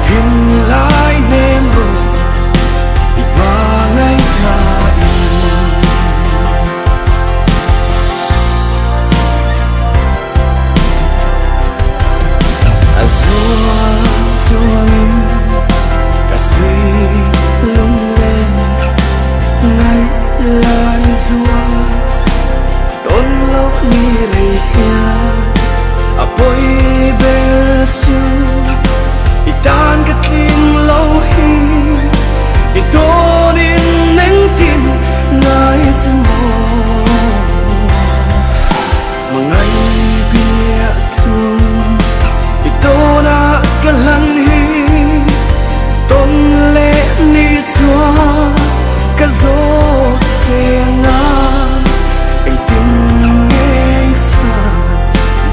thinlai hnem rawh i hmangaihnain. A zual chuangin ka sui lunglen ngaih lai zual tawn loh ni rei hian a pawi ber chu i tan ka tling lo hi i dawnin engtin ngai che maw mangai biah thu i tawnah ka hlan hi tawn leh ni chuan ka zawt che anga engtin nge i chhan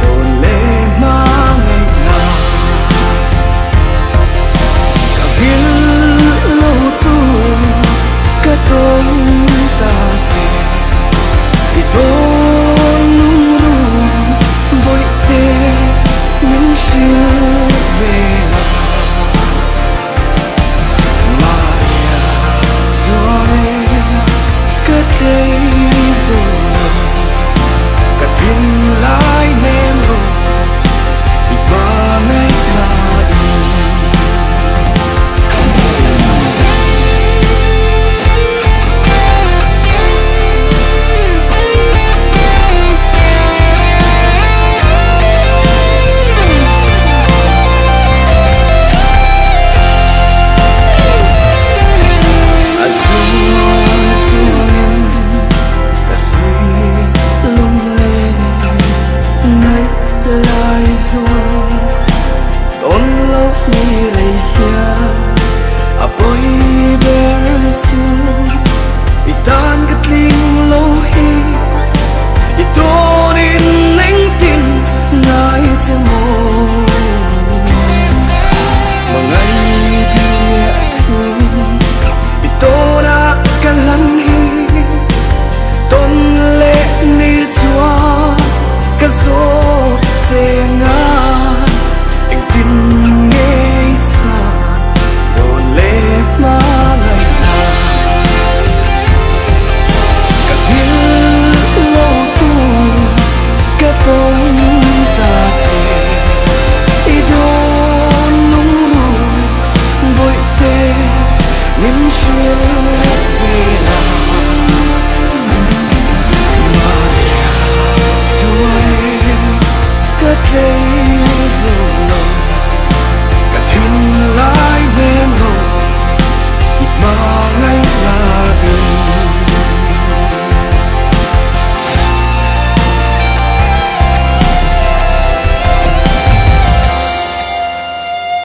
dawn leh hma ngaihna ka vil lo tu ka tawn ta che i tawn lungrun bawihte min hrilh ve la. Maria chuan e ka tlei zo lo ka thinlai hnem rawh i hmangaihna in. A zual chuangin ka sui lunglen ngaih lai zual tawn loh ni rei hian a pawi ber chu i tan ka tling lo hi i tawnin engtin ngai che maw mangai biah thu i tawnah ka hlan hi tawn leh ni chuan ka zawt che anga engtin nge i chhan dawn leh hmangaihna ka thil lo tu ka tawn ta che i dawn lungrun bawihte min hrilh ve la Maria chuan e ka tlei zo lo.